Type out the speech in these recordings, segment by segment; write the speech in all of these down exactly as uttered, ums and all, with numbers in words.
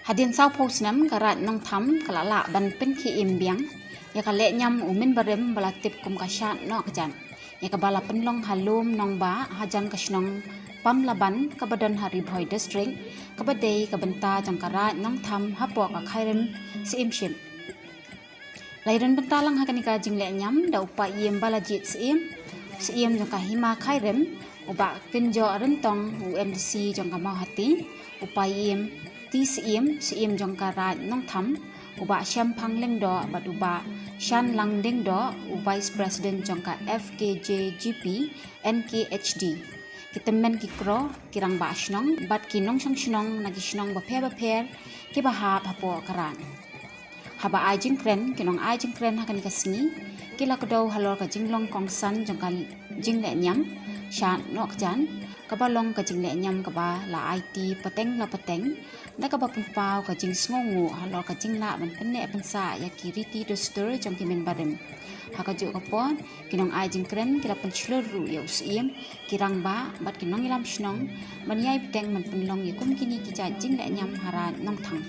Hadien sawphew snem ka Raid Nongtham ka la lah ban pynkhie im biang ïa ka lehniam u mynbarim ba la tip kum ka Shad Nohkjan, ïa kaba la pynlong ha lum Nongbah hajan ka shnong Pamlaban kaba don ha Ri Bhoi District, kaba dei ka bynta jong ka Raid Nongtham hapoh ka Khyrim Syiemship. La ïadon bynta lang ha kane ka jinglehniam da u Paiem Balajied Syiem, Syiem jong ka Hima Khyrim, u Bah Kynjoh Ryntong, u M D C jong ka Mawhati, u Paiem T Syiem, Syiem jong ka Raid Nongtham, u Bah Shemphang Lyngdoh bad u Bah Shanlang Lyngdoh, u Vice President jong ka F K J G P N K H D. Ki tymmen ki kro, ki rangbah shnong bad ki nongshong shnong na ki shnong bapher bapher kiba hap hapoh ka Raid. Haba ai jingkren, ki nong ai jingkren ha kane ka sngi ki la kdew halor ka jinglong kongsan jong ka jinglehniam Shad Nohkjan, kaba long ka jinglehniam kaba la aiti pateng la pateng, da kaba pynpaw ka jingsngewnguh halor ka jinglah ban pynneh pynsah ïa ki riti dustur jong ki mynbarim. Ha kajuh ka por, ki nong ai jingkren ki la pynshlur ruh ïa u Syiem, ki rangbah bad ki nongïalam shnong ban ïai bteng ban pynlong ïa kum kine ki jait jinglehniam ha Raid Nongtham.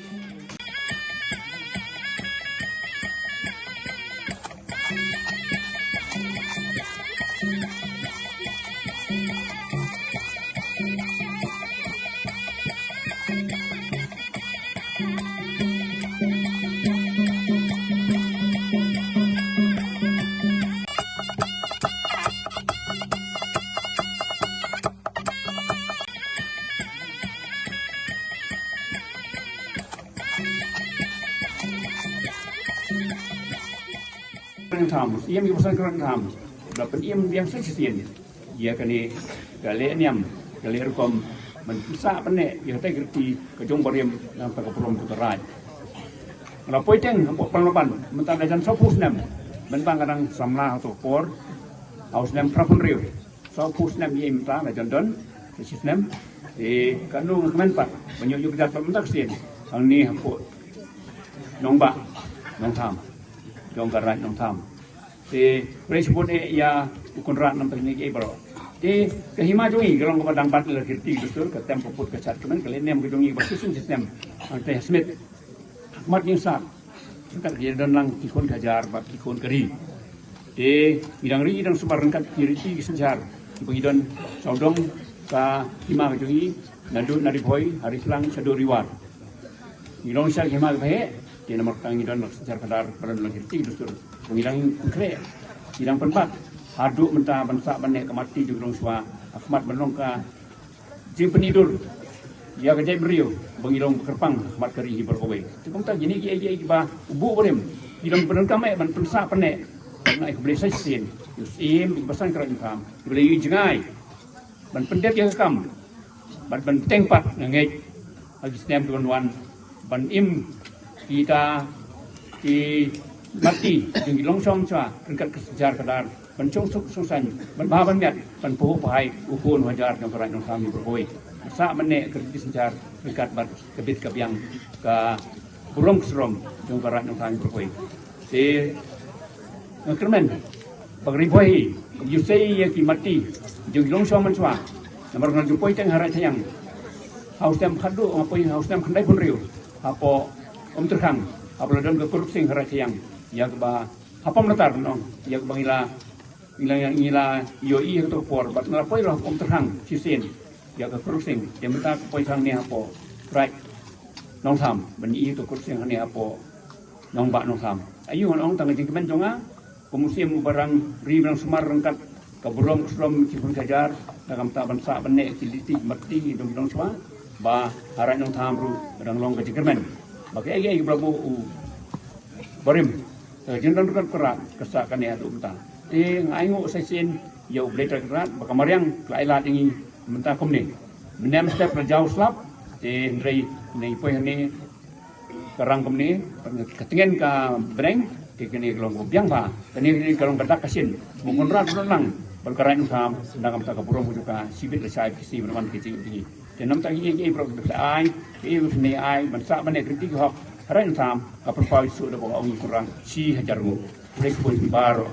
Nongtham, Syiem ïa u Bah Shad Nohkjan Nongtham, la pynim biang sa shisien ïa kane ka lehniam, ka leh rukom ban pynsah pynneh ïa ka riti ka jong barim na ka bynta ka burom ka raid. La poi teng hapoh Pamlaban mynta da jan sawphew snem, mynta ka dang samla ha kato ka por, ha u snem phra phew hynriew. Sawphew snem ïa mynta la jan don sa shi snem. Te kano nga kmen pat ban ïoh ïoh kjat pat mynta ka sien hangne hapoh Nongbah Nongtham, jong ka Raid Nongtham. Te pyrshah bun eh ïa u Kynrad namar kine kiei baroh. Te ka hima jong ngi ka long kaba dang ban la ki riti ki dustur, ka tem ka put ka shad kmen, ka lehniam ka jong ngi ba shisien shisnem. Hangta ha Smit, ha khmat New Sir, ryngkat ki don lang ki khun ka hajar bad ki khun ka ri. Te ngi dang ri dang sumar ryngkat ki riti ki synshar kiba ngi don sawdong ka hima ka jong ngi, naduh na Ri Bhoi, ha Ri Phlang shaduh Ri War. Ngi long sha ki hima kiba heh, te namar kata ngi don la ka synshar khadar, ba don la ki riti ki dustur. Ngi dang pynkhreh, ngi dang pynbat haduh mynta ban sah ban neh ka mati jong ki longshuwa ha khmat ban long ka jingpynidur ïa ka jaitbynriew ba ngi long ba kyrpang ha khmat ka ri hi baroh kawei. Te kumta kine kiei kiei kiba u buh barim ki long ba donkam eh ban pynsah pynneh. Nga ai khublei sa shisien ïa u Syiem, ïa u Bah Shad Nohkjan Nongtham, kiba la ïohi jngai ban pyndep ïa ka kam bad ban bteng pat. Nga ngeit ha ki snem kiban wan ban im kita ki mati jong ki longshuwa ryngkat ka synshar khadar, ban shong suk shong saiñ, ban bha ban miat, ban phuh phai u khun u hajar jong ka Raid Nongtham hi baroh kawei. Sah ban neh ka riti synshar ryngkat bad ka bit ka biang ka burom ka srom jong ka Raid Nongtham hi baroh kawei. Te nga kyrmen ba ka Ri Bhoi hi ka ju sei ïa ki mati jong ki longshuwa manshuwa. Namar nga ju poi teng ha Raid Thaiang ha u snem khatduh, nga poi ha u snem khyndai phew hynriew hapoh Umtyrkhang, haba la don ka Kur Sing ha Raid Thaiang, ïa kaba ha Pamlatar nong, ïa kaba ngi la, ngi la, ngi la ïohi ha kato ka por, bad nga la poi ruh ha Umtyrkhang shisien ïa ka Kur Sing. Te mynta ka poi hangne hapoh Raid Nongtham ban ïohi ïa kato ka Kur Sing hangne hapoh Nongbah Nongtham. Aïu, ngan ong tang ka jingkmen jong nga kum u Syiem uba dang ri ba dang sumar ryngkat ka burom ka srom ki khun ki hajar, da kumta ban sah ban neh ki riti ki mati jong ki longshuwa, ba ha Raid Nongtham ruh ka dang long ka jingkyrmen ba kaei kaei kaba la buh u barim, eh, jingdon ryngkat ka Raid ka sah kane haduh mynta. Te nga ainguh sa shisien ïa U Blei Trai Kynrad ba ka mariang ka la ai lad ïa ngi mynta kumne. Mynne mynstep la jaw slap, te hynrei ngi poi hangne ka rang kumne, ka tngen ka bneng, te kane ka long kaba biang bha. Kane, kane ka long ka dak ka shin. U Kynrad u don lang bad ka Raid Nongtham, na ka bynta ka burom ka jong ka, shibit lashai ki sngi ban wan ki jingim jong ngi. Te namar kata kiei kiei baroh kiba ai, kiei kiba ai ban sah ban neh ki riti ki hok ha Raid Nongtham, ka pynpaw shuh da kaba ong u Kynrad, shi hajar nguh. Khublei shibun baroh.